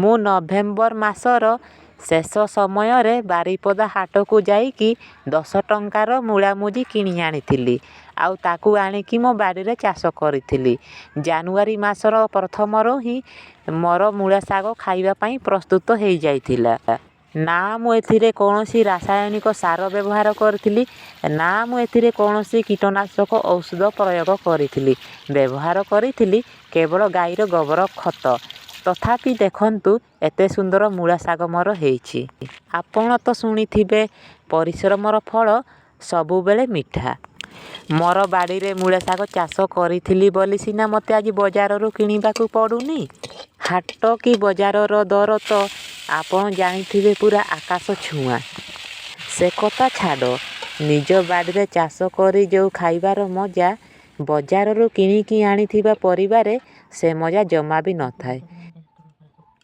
ମୁଁ ନଭେମ୍ବର ମାସର ଶେଷ ସମୟରେ ବାରିପଦା ହାଟକୁ ଯାଇକି 10 ଟଙ୍କାର ମୂଳା ମଞ୍ଜି କିଣି ଆଣିଥିଲି, ଆଉ ତାକୁ ଆଣିକି ମୋ ବାଡ଼ିରେ ଚାଷ କରିଥିଲି। ଜାନୁଆରୀ ମାସର ପ୍ରଥମରୁ ହିଁ ମୋର ମୂଳା ଶାଗ ଖାଇବା ପାଇଁ ପ୍ରସ୍ତୁତ ହେଇଯାଇଥିଲା। ନା ମୁଁ ଏଥିରେ କୌଣସି ରାସାୟନିକ ସାର ବ୍ୟବହାର କରିଥିଲି, ନା ମୁଁ ଏଥିରେ କୌଣସି କୀଟନାଶକ ଔଷଧ ପ୍ରୟୋଗ କରିଥିଲି। ବ୍ୟବହାର କରିଥିଲି କେବଳ ଗାଈର ଗୋବର ଖତ। ତଥାପି ଦେଖନ୍ତୁ, ଏତେ ସୁନ୍ଦର ମୂଳା ଶାଗ ମୋର ହେଇଛି। ଆପଣ ତ ଶୁଣିଥିବେ, ପରିଶ୍ରମର ଫଳ ସବୁବେଳେ ମିଠା। ମୋର ବାଡ଼ିରେ ମୂଳା ଶାଗ ଚାଷ କରିଥିଲି ବୋଲି ସିନା ମୋତେ ଆଜି ବଜାରରୁ କିଣିବାକୁ ପଡ଼ୁନି। ହାଟ କି ବଜାରର ଦର ତ ଆପଣ ଜାଣିଥିବେ, ପୂରା ଆକାଶ ଛୁଆଁ। ସେକଥା ଛାଡ଼, ନିଜ ବାଡ଼ିରେ ଚାଷ କରି ଯେଉଁ ଖାଇବାର ମଜା, ବଜାରରୁ କିଣିକି ଆଣିଥିବା ପରିବାରେ ସେ ମଜା ଜମା ବି ନଥାଏ।